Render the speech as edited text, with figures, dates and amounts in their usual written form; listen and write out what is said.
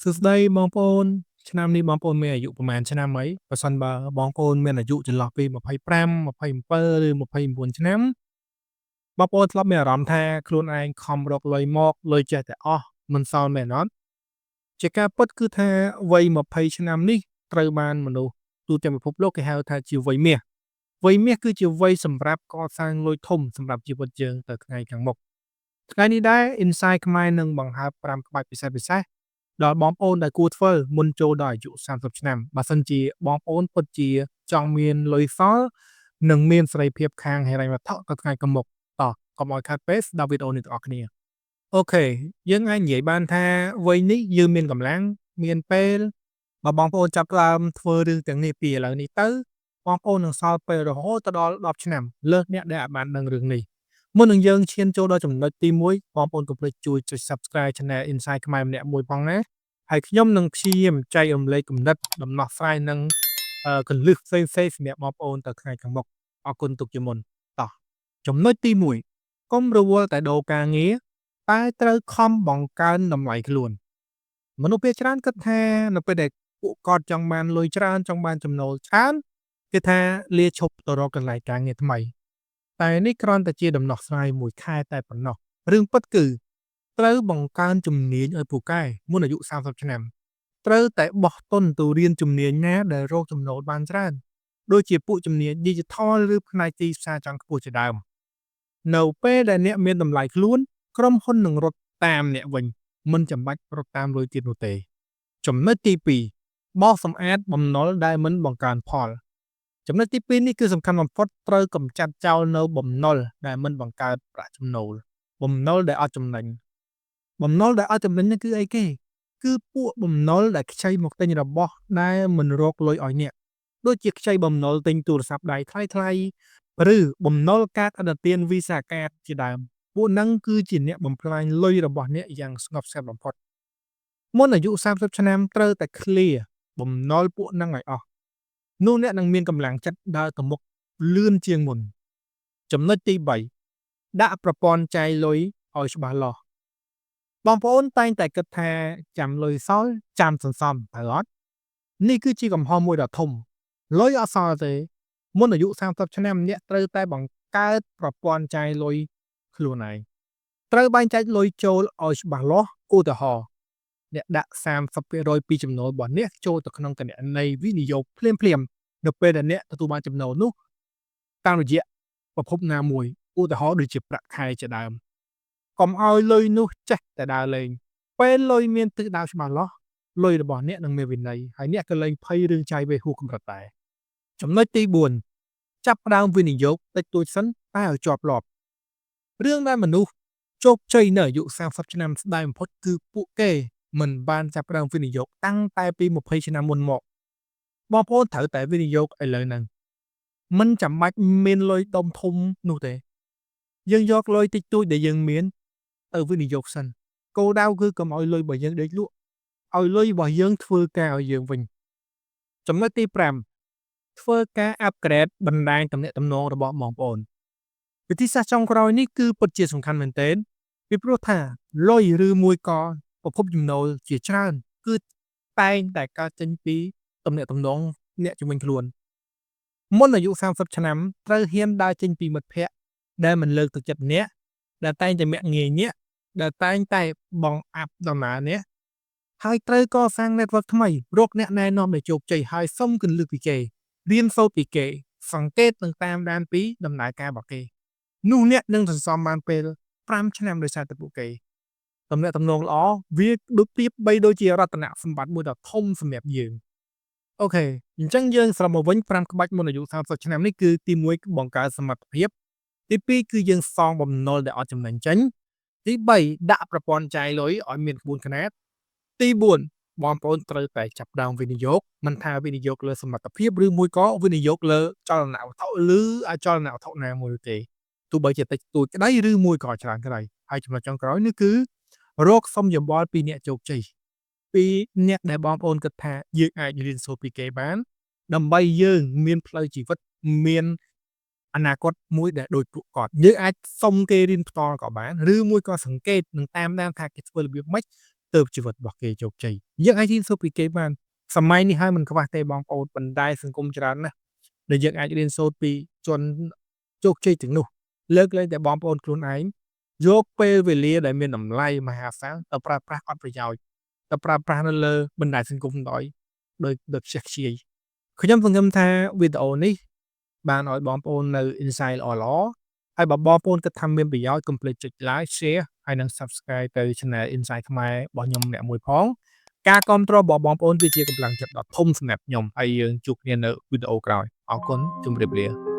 សួស្តីបងប្អូន ឆ្នាំនេះបងប្អូនមានអាយុប្រហែលឆ្នាំហើយប្រសិនបើបងប្អូនមានអាយុចន្លោះពី25 27ឬ29ឆ្នាំបងប្អូនធ្លាប់មានអារម្មណ៍ថាខ្លួនឯងខំរកលុយមកលុយចេះតែអស់មិនសល់មែនអត់ជាការពិតគឺថាវ័យ20ឆ្នាំនេះត្រូវបានមនុស្សទូទាំងពិភពលោកគេហៅថាជាវ័យមាសវ័យមាសគឺជាវ័យសម្រាប់កសាងលុយធំសម្រាប់ជីវិតយើងទៅថ្ងៃខាងមុខថ្ងៃនេះដែរ Insight ខ្មែរនឹងបង្ហើប5ក្បាច់ពិសេសពិសេសដល់បងប្អូនដែលគួរធ្វើមុនចូលដល់អាយុ30ឆ្នាំបើសិនជាបងប្អូនពិតជាចង់មានលុយសល់និងមានសេរីភាពខាងហិរញ្ញវត្ថុទៅថ្ងៃខាងមុខតោះកុំឲ្យខាតពេលស្ដាប់វីដេអូនេះទាំងអស់គ្នាOK យើងអាចនិយាយបានថាវ័យនេះយើងមានកម្លាំងមានពេលបើបងប្អូនចាប់ផ្ដើមធ្វើរឿងទាំងនេះពីឥឡូវនេះទៅបងប្អូននឹងសល់ពេលរហូតទៅដល់10ឆ្នាំលើសអ្នកដែលអាចបានដឹងរឿងនេះមុននឹងយើងឈានចូលដល់ចំណុចទី1បងប្អូនកុំភ្លេចជួយចុច Subscribe Channel Insight ខ្មែរម្នាក់មួយផងណាហើយខ្ញុំនឹងព្យាយាមចែករំលែកគំនិតដំណោះស្រាយនិងគន្លឹះផ្សេងៗសម្រាប់បងប្អូនទៅថ្ងៃខាងមុខអរគុណទុកជាមុនតោះចំណុចទី1កុំរវល់តែដូរការងារតែត្រូវខំបង្កើនតម្លៃខ្លួនមនុស្សភាគច្រើនគិតថានៅពេលដែលពួកគាត់ចង់បានលុយច្រើនចង់បានចំណូលច្រើនគេថាលាឈប់ទៅរកកន្លែងការងារថ្មីតែនេះគ្រាន់តែជាដំណោះស្រាយមួយខែតែប៉ុណ្ណោះរឿងពិតគឺត្រូវបង្កើនជំនាញឲ្យពូកែមុនអាយុ30ឆ្នាំត្រូវតែបោះទុនទៅរៀនជំនាញណាដែលរកចំណូលបានច្រើនដូចជាពួកជំនាញ Digital ឬផ្នែកទីផ្សារចង់ខ្ពស់ជាដើមនៅពេលដែលអ្នកមានតម្លៃខ្លួនក្រុមហ៊ុននឹងរត់តាមអ្នកវិញមិនចាំបាច់រត់តាមលុយទៀតនោះទេចំណុចទី2បោសសម្អាតបំណុលដែលមិនបង្កើនផលចំណុចទី2នេះគឺសំខាន់បំផុតត្រូវកម្ចាត់ចោលនៅបំណុលដែលមិនបង្កើតប្រាក់ចំណូលបំណុលដែលអត់ចំណេញបំណុលដែលអត់ចំណេញនេះគឺអីគេគឺពួកបំណុលដែលខ្ចីមកទិញរបស់ដែលមិនរកលុយឲ្យអ្នកដូចជាខ្ចីបំណុលទិញទូរស័ព្ទដៃថ្លៃៗឬបំណុលកាតឥណទាន Visa Card ជាដើមពួកហ្នឹងគឺជាអ្នកបំផ្លាញលុយរបស់អ្នកយ៉ាងស្ងប់ស្ងាត់បំផុតមុនអាយុ30ឆ្នាំត្រូវតែ clear បំណុលពួកហ្នឹងឲ្យអស់នោះអ្នកនឹងមានកម្លាំងចិត្តដើរទៅមុខលឿនជាងមុនចំណុចទី3ដាក់ប្រព័ន្ធចាយលុយឲ្យច្បាស់លាស់បងប្អូនតែងតែគិតថាចាំលុយសល់ចាំសន្សំត្រូវអត់នេះគឺជាកំហុសមួយដ៏ធំលុយអត់សល់ទេមុនអាយុ30ឆ្នាំអ្នកត្រូវតែបង្កើតប្រព័ន្ធចាយលុយខ្លួនឯងត្រូវបែងចែកលុយចូលឲ្យច្បាស់លាស់ឧទាហរណ៍អ្នកដាក់30%ពីចំណូលរបស់អ្នកចូលទៅក្នុងគណនីវិនិយោគភ្លាមៗនៅពេលដែលអ្នកទទួលបានចំណូលនោះតាមរយៈប្រភពណាមួយឧទាហរណ៍ដូចជាប្រាក់ខែជាដើមកុំឲ្យលុយនោះចេះតែដើរលេងពេលលុយមានទិសដៅច្បាស់លាស់លុយរបស់អ្នកនឹងមានវិន័យហើយអ្នកក៏លែងភ័យរឿងចាយវាយហួសកម្រិតដែរចំណុចទី4ចាប់ផ្ដើមវិនិយោគតិចតួចសិនតែឲ្យជាប់លាប់រឿងដែលមនុស្សជោគជ័យនៅអាយុ30ឆ្នាំស្ដាយបំផុតគឺពួកគេមិនបានចាប់ផ្ដើមវិនិយោគតាំងតែពី20ឆ្នាំមុនមកបងប្អូនត្រូវតែវិនិយោគឥឡូវហ្នឹងមិនចាំបាច់មានលុយដុំធំនោះទេយើងយកលុយតិចតួចដែលយើងមានទៅវិនិយោគសិនគោលដៅគឺកុំឲ្យលុយរបស់យើងដេកលក់ឲ្យលុយរបស់យើងធ្វើការឲ្យយើងវិញចំណុចទី5ធ្វើការ upgrade បណ្ដាញទំនាក់ទំនងរបស់បងប្អូនវិធីសាស្ត្រចុងក្រោយនេះគឺពិតជាសំខាន់មែនទែនពីព្រោះថាលុយឬមួយក៏ប្រភពចំណូលជាច្រើនគឺតែងតែកើតចេញពីទំនាក់ទំនងអ្នកជំនាញខ្លួនមុនអាយុ30ឆ្នាំត្រូវហ៊ានដើរចេញពីមិត្តភ័ក្តិដែលមិនលើកទឹកចិត្តអ្នកដែលតែងតែមាក់ងាយអ្នកដែលតែងតែបងអាប់ដំណើរអ្នកហើយត្រូវកសាង network ថ្មីរកអ្នកណែនាំដែលជោគជ័យហើយសុំគន្លឹះពីគេរៀនសូត្រពីគេសង្កេតនិងតាមដានពីដំណើរការរបស់គេនោះអ្នកនឹងសន្សំបានពេល5ឆ្នាំដោយសារតែពួកគេទំនាក់ទំនងល្អវាដូចប្រៀបបីដូចជារតនសម្បត្តិមួយដ៏ធំសម្រាប់យើង OK អញ្ចឹងយើងសរុបមកវិញ5ក្បាច់មុនអាយុ30ឆ្នាំនេះគឺទី1បង្កើតសមត្ថភាពទី2គឺយើងសងបំណុលដែលអត់ចំណេញចេញទី3ដាក់ប្រព័ន្ធចាយលុយឲ្យមានក្បួនខ្នាតទី4បងប្អូនត្រូវតែចាប់ផ្ដើមវិនិយោគមិនថាវិនិយោគលើសមត្ថភាពឬមួយក៏វិនិយោគលើចលនាវត្ថុឬអចលនវត្ថុណាមួយទេទោះបីជាតិចតួចក្តីឬមួយក៏ច្រើនក្តីហើយចំណុចចុងក្រោយនេះគឺរកសុំយោបល់ពីអ្នកជោគជ័យពីអ្នកដែលបងប្អូនគិតថាយើងអាចរៀនសូត្រពីគេបានដើម្បីយើងមានផ្លូវជីវិតមានអនាគតមួយដែលដូចពួកគាត់យើងអាចសុំគេរៀនផ្ទាល់ក៏បានឬមួយក៏សង្កេតនិងតាមដានថាគេធ្វើរបៀបម៉េច ទើបជីវិតរបស់គេជោគជ័យយើងអាចរៀនសូត្រពីគេបានសម័យនេះហើយមិនខ្វះទេបងប្អូនបណ្ដាញសង្គមច្រើនណាស់ដែលយើងអាចរៀនសូត្រពីជនជោគជ័យទាំងនោះលើកលែងតែបងប្អូនខ្លួនឯងយកពេលវេលាដែលមានតម្លៃមហាសាលទៅប្រើប្រាស់អត់ប្រយោជន៍ទៅប្រើប្រាស់នៅលើបណ្ដាញសង្គមដោយខ្ជះខ្ជាយខ្ញុំសង្ឃឹមថាវីដេអូនេះបានឲ្យបងប្អូននូវ insight ល្អៗហើយបើបងប្អូនគិតថាមានប្រយោជន៍កុំភ្លេចចុច like share ហើយនិង subscribe ទៅ Channel Insight ខ្មែររបស់ខ្ញុំម្នាក់មួយផងការគាំទ្ររបស់បងប្អូនគឺជាកម្លាំងចិត្តដ៏ធំសម្រាប់ខ្ញុំហើយយើងជួបគ្នានៅវីដេអូក្រោយអរគុណជម្រាបលា។